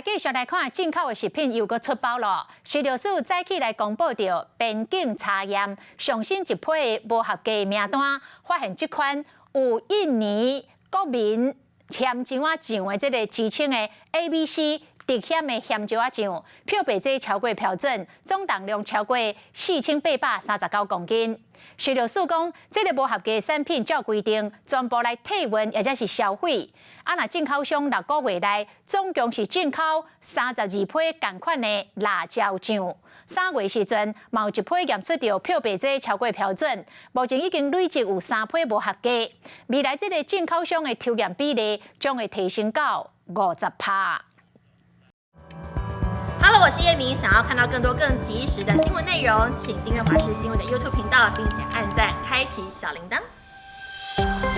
繼續來看進口的食品又閣出包囉。食藥署早起來公布著邊境查驗上新一批無合格名單，發現這款有印尼國民鹹椒仔醬的這个之稱的 ABC 特險的鹹椒仔醬，漂白劑超過標準，總重量超過4839公斤。食藥署講，這个無合格產品照規定全部來退運，或者是銷毀。啊，若進口商6個月內總共是進口32批仝款的辣椒醬。3月時陣，嘛有一批驗出著漂白劑超過標準，目前已經累積有三批無合格。未來這个進口商的抽驗比例將會提升到50趴。 Hello，我是葉明，想要看到更多更及時的新聞內容，請訂閱華視新聞的 YouTube 頻道，並且按讚，開啟小鈴鐺。